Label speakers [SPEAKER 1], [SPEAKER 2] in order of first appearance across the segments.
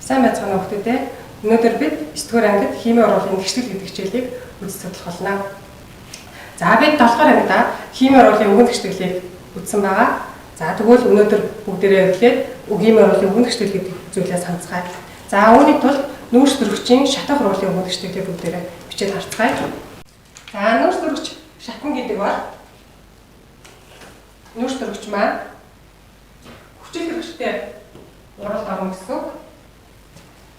[SPEAKER 1] Сайн байцгаана уу хүүхдүүдээ. Өнөөдөр бид 9 дугаар ангид химийн уруулын тэгштгэл гэдэг хичээлийг үзэж судлах болно. За бид 7 дугаар ангидаа химийн уруулын үгэн тэгштгэлийг үзсэн байгаа. За тэгвэл өнөөдөр бүгдээрээ эхлээд химийн уруулын үгэн тэгштгэл гэдэг зүйлээ санацгаая. За үүний тулд нүүрс төрөгчийн шатах уруулын үгэн тэгштгэлийг бүгдээрээ бичээд харцгаая. За нүүрс төрөгч шатна гэдэг бол нүүрс төрөгч маань хүчил төрөгчтэй уралд орно гэсэн үг.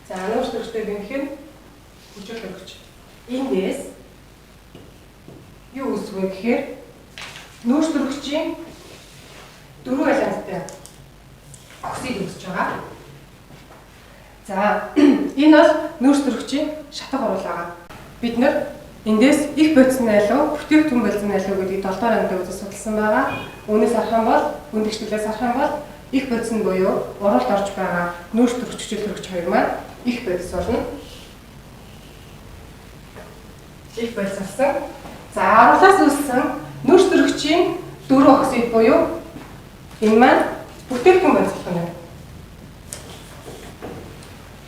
[SPEAKER 1] За нүүрс төрөгчтэй гэнэх нь хүчил төрөгч. Эндээс юу үүсвэ гэхээр нүүрс төрөгчийн 4 валенттай оксид үүсэж байгаа. За энэ бол нүүрс төрөгчийн шатах уруул байгаа. Бид нар эндээс их бодис найлуу, бүтээгдэхүүн бодис найлуу гэдгийг 7 дугаар ангид үзэж судалсан байгаа. Үүнээс харах юм бол, үн тэгшгэлээс харах юм бол их бодис нь буюу уруулд орж байгаа нүүрс төрөгч, хүчил төрөгч хоёр маань их бодис болно. Их бодис болсон. За уруулаас үүссэн нүүрс төрөгчийн 4 оксид буюу энэ маань бүтээгдэхүүн бодис болох нь.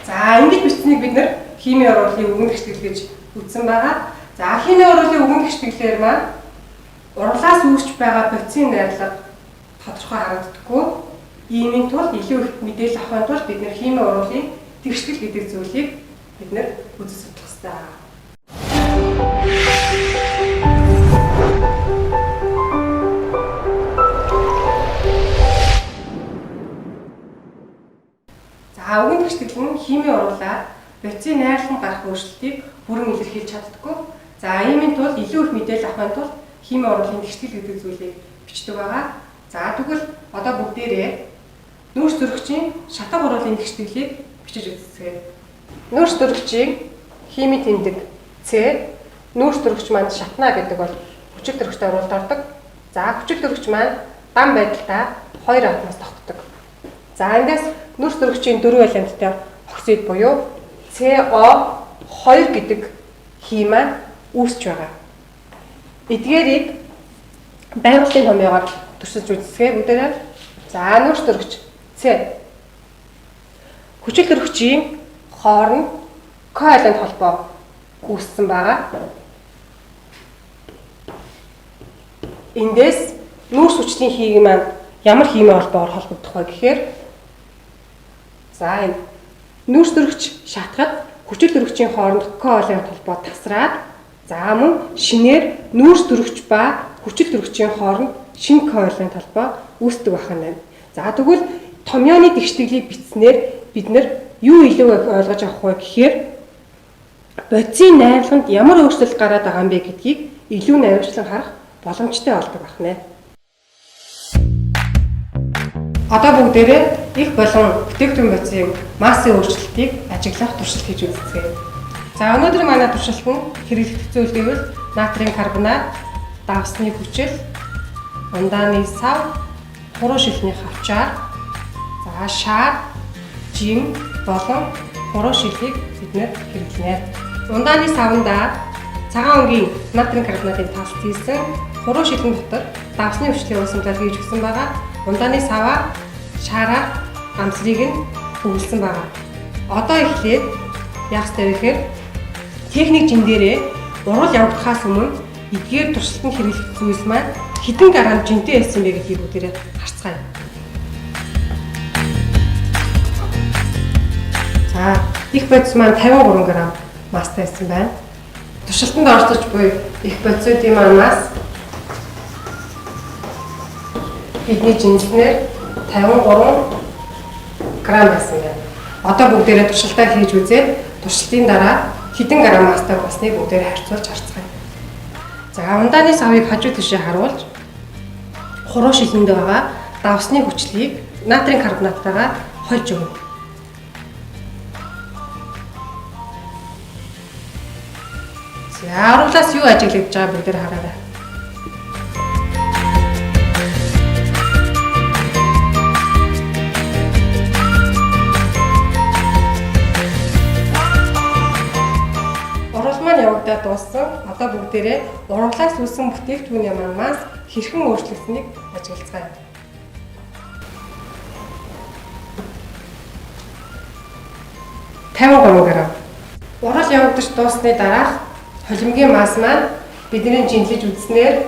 [SPEAKER 1] За ингэж бичсэнийг бид нар химийн уруулын үгэн тэгштгэл гэж үзсэн байгаа. За химийн уруулын үгэн тэгштгэлээр маань уруулаас үүсч байгаа бодисын найрлага тодорхой харагддаггүй. Иймийн тулд илүү их мэдээлэл авахын тулд бид нар химийн уруулын тэгштгэл гэдэг зүйлийг бид нар үзэж судлах хэрэгтэй байгаа. За үгэн тэгштгэл нь химийн уруулаар бодисын найрлан гарах өөрчлөлтийг бүрэн илэрхийлж чаддаггүй. За иймийн тулд илүү их мэдээлэл авахын тулд химийн уруулын тэгштгэл гэдэг зүйлийг бичдэг байгаа. За тэгвэл одоо бүгдээрээ нүүрс төрөгчийн шатах уруулын тэгштгэлийг бичиж үзцгээе. Нүүрс төрөгчийн химийн тэмдэг С, нүүрс төрөгч маань шатна гэдэг бол хүчил төрөгчтэй уруулд ордог. За хүчил төрөгч маань дан байдалтай 2 атомоос тогтдог. За эндээс нүүрс төрөгчийн 4 валенттай оксид буюу CO2 гэдэг хим маань үүсч байгаа. Эдгээрийг байгууллагын томьёогоор төрсөж үзцгээе бүгдээрээ. За нүүрс төрөгч С. Хүчил төрөгчийн хооронд ковалент холбоо үүссэн байгаа. Эндээс нүүрс хүчлийн хийг маань ямар химийн холбоогоор холбогдох вэ гэхээр за энэ нүүрс төрөгч шатахад хүчил төрөгчийн хооронд ковалент холбоо тасраад за мөн шинээр нүүрс төрөгч ба хүчил төрөгчийн хооронд шинэ ковалент холбоо үүсдэг байх нь байна. За тэгвэл томьёоны тэгштгэлийг бичснээр бид нар юу илүү их ойлгож авах вэ гэхээр бодисын найрлаганд ямар өөрчлөлт гараад байгаа юм бэ гэдгийг илүү наривчлан харах боломжтой болдог байх нэ. Одоо бүгдээрээ их болон бүтээгдэхүүн бодисын массын өөрчлөлтийг ажиглах туршилт хийж үзцгээе. За өнөөдөр манай туршилт нь хэрэглэгдэх зүйл гэвэл натрийн карбонат, давсны хүчил, ундааны сав, хуруу шилний хавчаар, за шаар, жим болон хуруу шилийг бид нэр хэрэглэнэ. Ундааны савндаа цагаан өнгийн натрийн карбонатын тал хийсэн хуруу шилэн дотор давсны хүчлийн уусамжаар хийж өгсөн байгаа. Ундааны саваа шаараар гамсрыг нь бөглөсөн байгаа. Одоо эхлээд яах ёстой вэ гэхээр техник жин дээрээ урал явагдахаас өмнө эдгээр туршилтанд хэрэглэх зүйлс маань хэдэн грамм жинтэй байсан бэ гэдгийг бүгдээрээ харцгаая. За их бодис маань 53 грамм масстай байсан байна. Туршилтанд оролцож буй их бодисуудын маань масс бидний жинлэнээр 53 грамм байсан байна. Одоо бүгдээрээ туршилтаа хийж үзээд туршилтын дараа хэдэн грамм масстай болсныг бүгдээрээ харьцуулж харцгаая. За ундааны савыг хажуу тишээ харуулж хуруу шилэнд байгаа давсны хүчлийг натрийн карбонаттайгаа хольж өгнө. За уруулаас юу ажиглагдж байгаа бүгдээр хараарай. Урал маань явагдаад дууссан. Одоо бүгдээрээ уруулаас үүссэн бүтээгдэхүүний маань масс хэрхэн өөрчлөгдсөнийг ажиглацгаая. 53 г. Урал явагдаж дууссаны дараах холимгийн масс маань бидний жинлэж үзснээр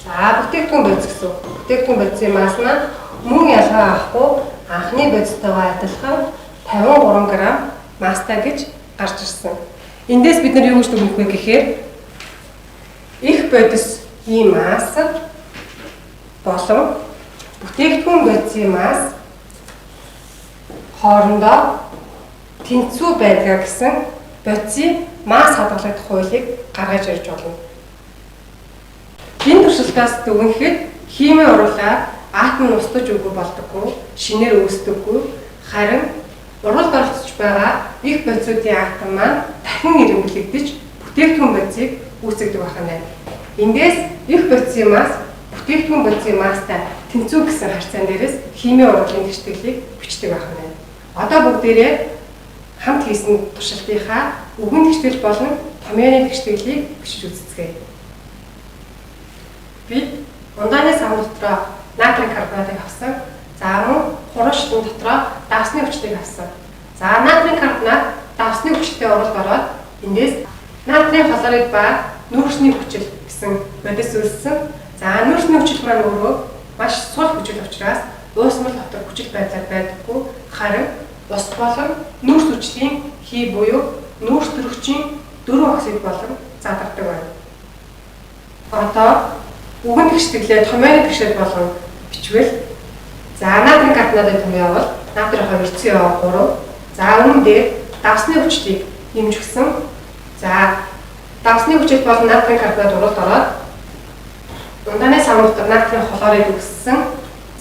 [SPEAKER 1] за бүтээгдэхүүн бодис гэсэн. Бүтээгдэхүүн бодисын масс маань мөн ялгаа авахгүй анхны бодистойгоо адилхан 53 г масстай гэж гарч ирсэн. Эндээс бид нар юу гэж дүгнэх вэ гэхээр их бодисны масс болон бүтээгдэхүүн бодисын масс хоорондоо тэнцүү байдгаа гэсэн бодисын масс хадгалагдах хуулийг гаргаж ирж болно. Энэ туршилтаас дүгнэхэд химийн уруулаар атом нь устж үгүй болдоггүй, шинээр үүсдэггүй, харин уралд оролцож байгаа их бодисуудын атом маань дахин эрэмблэгдэж бүтээгдэхүүн бодисыг үүсгэдэг байх нь. Эндээс их бодисын масс бүтээгдэхүүн бодисын масстай тэнцүү гэсэн харьцаан дээрээс химийн уруулын тэгшитгэлийг бичдэг байх нь. Одоо бүгдээрээ хамт хийсэн туршилтынхаа үгэн тэгштгэл болон томьёоны тэгштгэлийг бичиж үзцгээе. Бид ундааны сав дотроо натрий карбонатыг авсан. За мөн хуран шатан дотроо давсны хүчлийг авсан. За натрий карбонат давсны хүчтэй уралд ороод эндээс натрий хлорид ба нүүрсний хүчил гэсэн бодис үүссэн. За нүүрсний хүчил маань өөрөө маш сул хүчил учраас уусмал дотор хүчил байдлаар байдаггүй, харин ус болон нүүрс хүчлийн хий буюу нүүрс төрөгчийн 4 оксид болон задардаг байна. Одоо үгэн тэгштгэлээ томьёоны тэгшэл болон бичвэл за натрий карбонатын томьёо бол натрий 2 CO3. За үүн дээр давсны хүчлийг нэмж өгсөн. За давсны хүчил болон натрий карбонат уралд ороод ундааны сав дотор натрий хлорид үүссэн.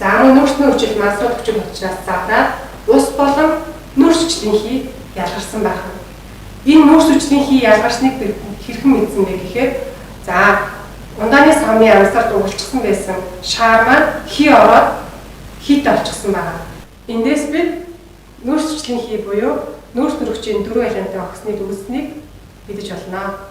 [SPEAKER 1] За мөн нүүрсний хүчил маань сул хүчил учраас задраад ус болон нүүрс хүчлийн хий ялгарсан байх нь. Энэ нүүрс хүчлийн хий ялгарсныг бид хэрхэн мэдсэн бэ гэхээр за ундааны савны амсарт угалчихсан байсан шаар маань хий ороод хийтэй олчихсан байгаа. Эндээс бид нүүрс хүчлийн хий буюу нүүрс төрөгчийн 4 алиантай оксны үүснийг мэдэж олно.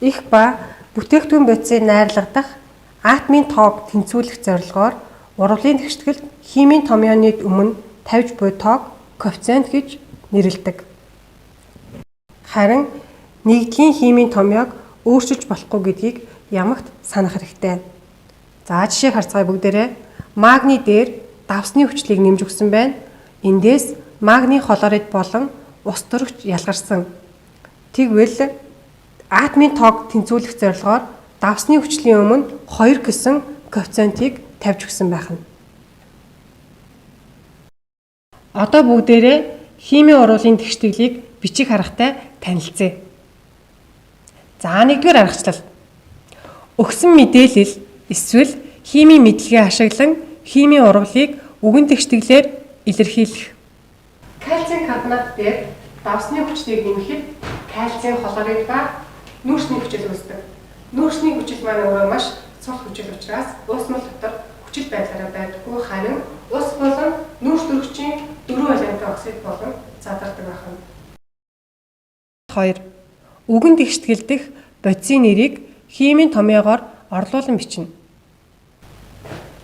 [SPEAKER 1] Их ба бүтээгдэхүүн бодисын найрлага дах атомын тоог тэнцвүүлэх зорилгоор урвалын тэгшитгэлд химийн томьёоны өмнө тавьж буй тоог коэффициент гэж нэрлэдэг. Харин нэгдлийн химийн томьёог өөрчилж болохгүй гэдгийг ямагт санах хэрэгтэй. За жишээг харцгаая бүгдээрээ. Магний дээр давсны хүчлийг нэмж өгсөн байна. Эндээс магний хлорид болон ус төрөгч ялгарсан. Тэгвэл атомын тоог тэнцвүүлэх зорилгоор давсны хүчлийн өмнө 2 гэсэн коэффициентийг тавьж өгсөн байх нь. Одоо бүгдээрээ химийн уруулын тэгштгэлийг бичих аргатай танилцъя. За нэгдүгээр аргачлал. Өгсөн мэдээлэл эсвэл химийн мэдлэгээ ашиглан химийн урвалыг үгэн тэгштгэлээр илэрхийлэх. Кальцийн карбонат дээр давсны хүчлийг нэмэхэд кальцийн хлорид ба нүүрсний хүчил үүсдэг. Нүүрсний хүчил маань өөрөө маш сул хүчил учраас уусмал дотор хүчил байдлаараа байдаггүй, харин ус болон нүүрс төрөгчийн 4 алиантай оксид болон задардаг байх нь. 2. Үгэн тэгштгэл дэх бодисын нэрийг химийн томьёогоор орлуулан бичнэ.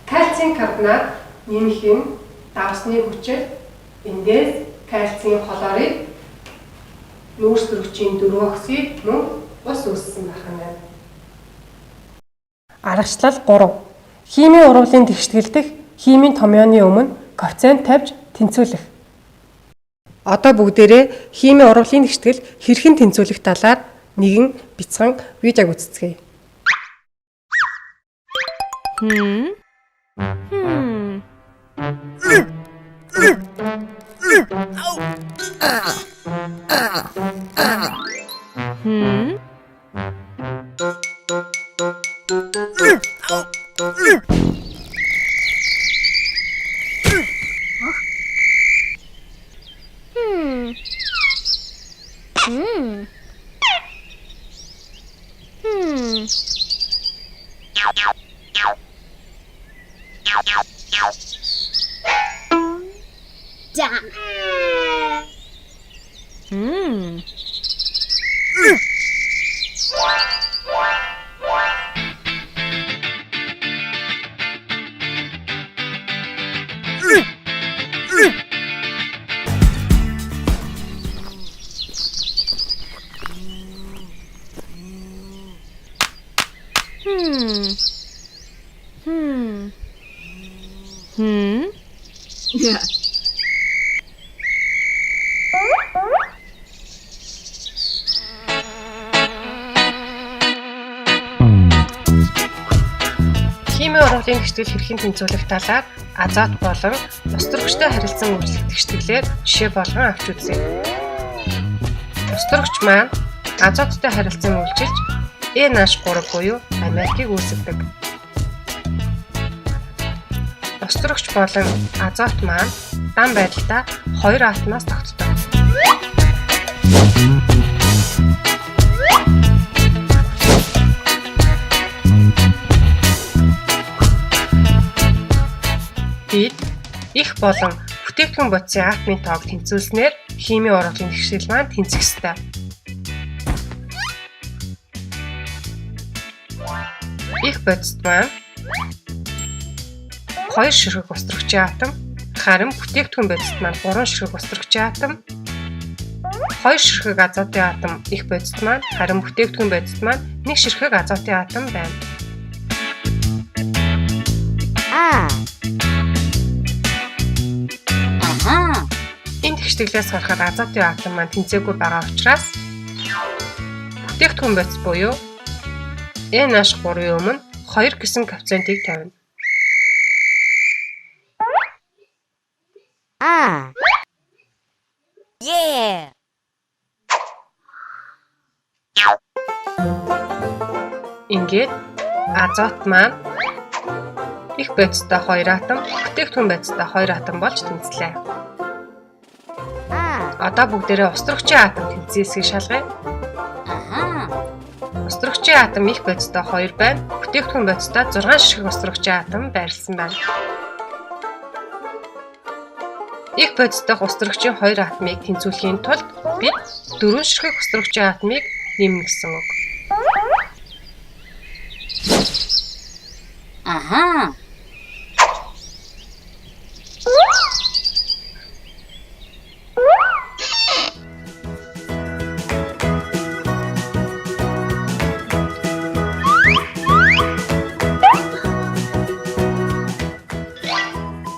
[SPEAKER 1] Кальцийн карбонат нэмэх нь давсны хүчил, эндээс кальцийн хлорид, нүүрс төрөгчийн 4 оксид мөн ус үүссэн байх нь. Аргачлал 3. Химийн урвалын тэгштгэл дэх химийн томьёоны өмнө коэффициент тавьж тэнцвүүлэх. Одоо бүгдээрээ химийн урвалын тэгштгэл хэрхэн тэнцвүүлэх талаар нэгэн бяцхан видеог үзцгээе.
[SPEAKER 2] Damn.
[SPEAKER 3] Hmm. Hmm. Hmm.
[SPEAKER 2] Yeah.
[SPEAKER 1] Химийн ургуулын тэгштгэл хэрхэн тэнцвүүлэх талаар азот болон ус төрөгчтэй харилцан үйлчлэх тэгштгэлээр жишээ болгон авч үзье. Ус төрөгч маань азоттой харилцан үйлчилж NH3 буюу аммиакийг үүсгэдэг. Ус төрөгч болон азот маань дан байдалтай 2 атомоос тогтдог. Бид их болон бүтээгдэхүүн бодисын атомын тоог тэнцвүүлснээр химийн ургуулын тэгшил маань тэнцэх ёстой. Их бодист маань 2 ширхэг ус төрөгчийн атом, харин бүтээгдэхүүн бодист маань 3 ширхэг ус төрөгчийн атом, 2 ширхэг азотын атом их бодист маань, харин бүтээгдэхүүн бодист маань 1 ширхэг азотын атом байна. Энэ тэгштгэлээс харахад азотын атом маань тэнцээгүй байгаа учраас бүтээгдэхүүн бодис буюу NH3-ын өмнө 2 гэсэн коэффициентийг тавина.
[SPEAKER 2] Yeah.
[SPEAKER 1] Ингээд азот маань их бодистой 2 атом, бүтээгдэхүүн бодистой 2 атом болж тэнцлээ. Одоо бүгдээрээ ус төрөгчийн атом тэнцсэн эсэхийг шалгая. Ус төрөгчийн атом их бодистой 2 байна. Бүтээгдэхүүн бодистой 6 ширхэг ус төрөгчийн атом байрласан байна. Их бодистой ус төрөгчийн 2 атомыг тэнцвүүлэхийн тулд бид 4 ширхэг ус төрөгчийн атомыг нэмнэ гэсэн үг.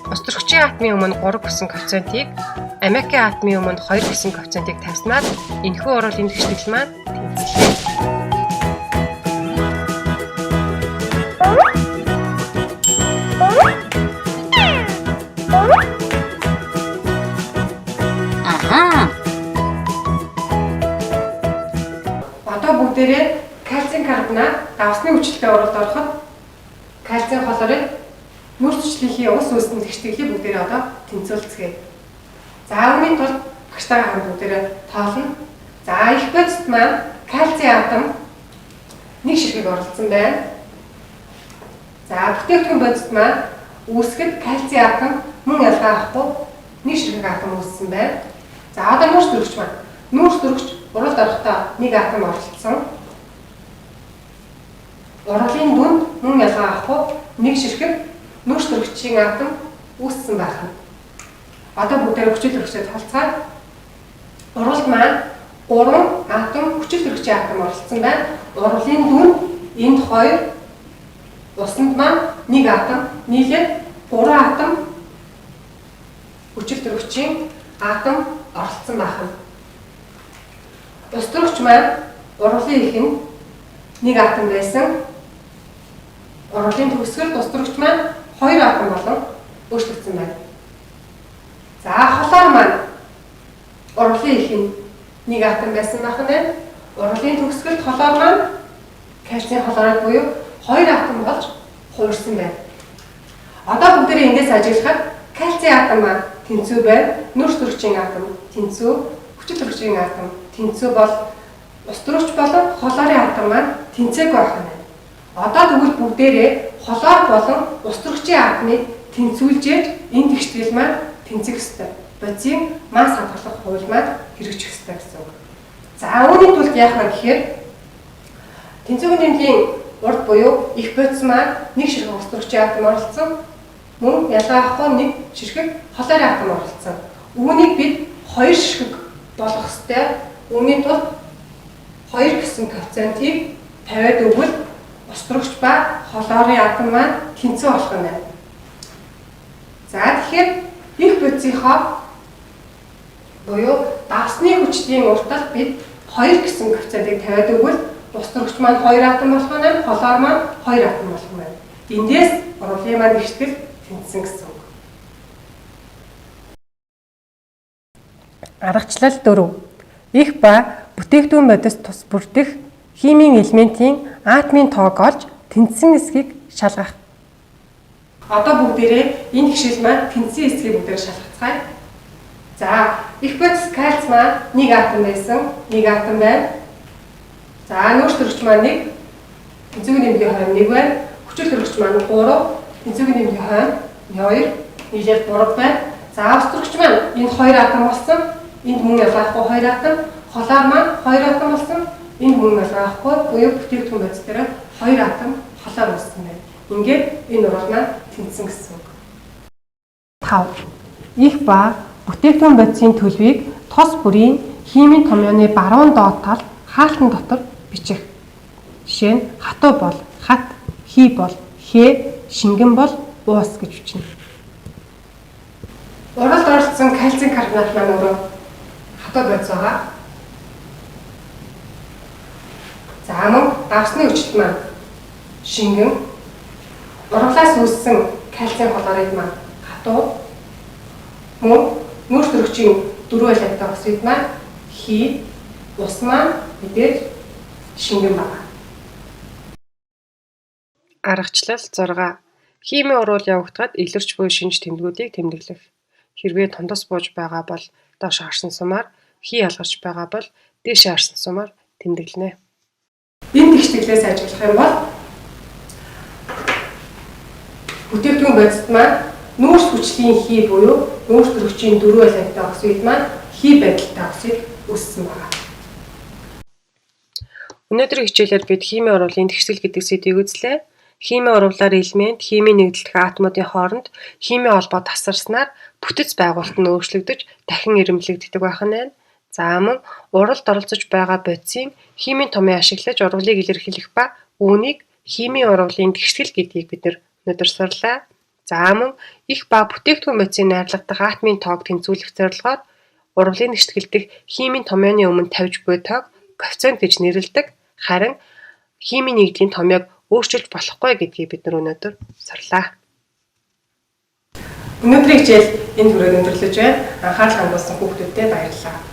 [SPEAKER 1] Ус төрөгчийн атомын өмнө 3 гэсэн коэффициентийг, аммиакийн атомын өмнө 2 гэсэн коэффициентийг тавьснаар энэхүү уруулын тэгштгэл маань тэнцлээ. Одоо бүгдээрээ кальцийн карбонат давсны хүчлэлтэй уралд ороход кальцийн хлорид нүүрс хүчлэлийн ус үүсгэн тэгштгэлийг бүгдээрээ одоо тэнцвүүлцгээе. За үүний тулд багштайгаа хамт бүгдээрээ тоолно. За их бодист маань кальцийн атом 1 ширхэг оролцсон байна. За бүтээгдэхүүн бодист маань үүсгэхэд кальцийн атом мөн ялгаа авахгүй 1 ширхэг атом үүссэн байна. За одоо нүүрс төрөгч маань нүүрс төрөгч уралд орохдоо 1 атом оролцсон. Уралын дүнд мөн ялгаа авахгүй 1 ширхэг нүүрс төрөгчийн атом үүссэн байх нь. Одоо бүгдээрээ хүчил төрөгчөд тоолцгаая. Уралд маань 3 атом хүчил төрөгчийн атом оролцсон байна. Уралын дүнд энд 2, усанд маань 1 атом, нийлээд 3 атом хүчил төрөгчийн атом оролцсон байх нь. Ус төрөгч маань уралын эхэнд 1 атом байсан. Уралын төгсгөлд ус төрөгч маань 2 атом болон өөрчлөгдсөн байна. За хлор маань уралын эхэнд 1 атом байсан байх нь. Уралын төгсгөлд хлор маань кальцийн хлорид буюу 2 атом болж хувирсан байна. Одоо бүгдээрээ эндээс ажиглахад кальцийн атом маань тэнцүү байна. Нүүрс төрөгчийн атом тэнцүү, хүчил төрөгчийн атом тэнцүү бол ус төрөгч болон хлорын атом маань тэнцээгүй байх нь. Одоо тэгвэл бүгдээрээ хлор болон ус төрөгчийн атомыг тэнцвүүлжээж энэ тэгштгэл маань тэнцэх ёстой. Бодисын масс хадгалах хууль маань хэрэгжих ёстой гэсэн үг. За үүний тулд яах вэ гэхээр тэнцвэрийн нэмлийн урд буюу их бодис маань 1 ширхэг ус төрөгчийн атом оролцсон. Мөн ялгаа авахгүй 1 ширхэг хлорын атом оролцсон. Үүнийг бид 2 ширхэг болгох ёстой. Үүний тулд 2 гэсэн коэффициентийг тавиад өгвөл ус төрөгч ба хлорын атом маань тэнцүү болох нь байна. За тэгэхээр их бодисынхоо буюу давсны хүчлийн урталт бид 2 гэсэн коэффициентийг тавиад өгвөл ус төрөгч маань 2 атом болох нь байна, хлор маань 2 атом болох нь байна. Эндээс урвалын маань нэгтгэл тэнцсэн гэсэн үг. Аргачлал 4. Их ба бүтээгдэхүүн бодис тус бүрдэх химийн элементийн атомын тоог олж тэнцсэн эсэхийг шалгах. Одоо бүгдээрээ энэ хишэл маань тэнцсэн эсэхийг бүгдээрээ шалгацгаая. За, их бодис кальц маань 1 атом байсан, 1 атом байна. За, нүүрс төрөгч маань 1, тэнцвэрийн нэмгийн хойно 1 байна. Хүчил төрөгч маань 3, тэнцвэрийн нэмгийн хойно 2, нийлээд 3 байна. За, ус төрөгч маань энд 2 атом болсон. Энд мөн ялгаахгүй 2 атом. Хлор маань 2 атом болсон. Энд мөн ялгаахгүй буюу бүтээгдэхүүн бодис дээр 2 атом хлор үүссэн байна. Ингээд энэ урвал маань тэнцсэн гэсэн үг. 5. Их ба бүтээгдэхүүн бодисын төлөвийг тос бүрийн химийн томьёоны баруун доод талд хаалтан дотор бичих. Жишээ нь хатуу бол хат, хий бол хээ, шингэн бол уус гэж бичнэ. Уралд оролцсон кальцийн карбонат маань өөрөө хатуу бодис байгаа. За мөн давсны хүчлэл маань шингэн, урвалаас үүссэн кальцийн хлорид маань хатуу, мөн нүүрс төрөгчийн 4 валенттай оксид маань хий, ус маань мэдээж шингэн байна.
[SPEAKER 4] Аргачлал 6. Химийн урвал явагдахад илэрч буй шинж тэмдгүүдийг тэмдэглэх. Хэрвээ тундас бууж байгаа бол доош харсан сумаар, хий ялгарч байгаа бол дээшээ харсан сумаар тэмдэглэнэ.
[SPEAKER 1] Энэ тэгштэглээс ажиглах юм бол бүтээгдэхүүн бодисд маань нүүрс хүчлийн хий буюу нүүрс төрөгчийн 4 валенттай оксид маань хий байдалтай оксид үүссэн байна.
[SPEAKER 4] Өнөөдрийн хичээлээр бид химийн урвалын тэгштгэл гэдэг сэдвийг үзлээ. Химийн урвалаар элемент, химийн нэгдэлдэх атомуудын хооронд химийн холбоо тасарснаар бүтэц байгуулалт нь өөрчлөгдөж дахин эрэмблэгддэг байх нь байна. За мөн уралд оролцож байгаа бодисын химийн томьёо ашиглаж урвалыг илэрхийлэх ба үүнийг химийн урвалын тэгштгэл гэдгийг бид өнөөдөр сурлаа. За мөн их ба бүтээгдэхүүн бодисын найрлагадах атомын тоог тэнцвүүлэх зорилгоор урвалын тэгштгэл дэх химийн томьёоны өмнө тавьж буй тоог коэффициент гэж нэрлэдэг. Харин химийн нэгдлийн томьёог өөрчилж болохгүй гэдгийг бид нар өнөөдөр сурлаа.
[SPEAKER 1] Өнөөдрийн хичээл энэ хүрээд өндөрлөж байна. Анхаарал хандуулсан хүүхдүүддээ баярлалаа.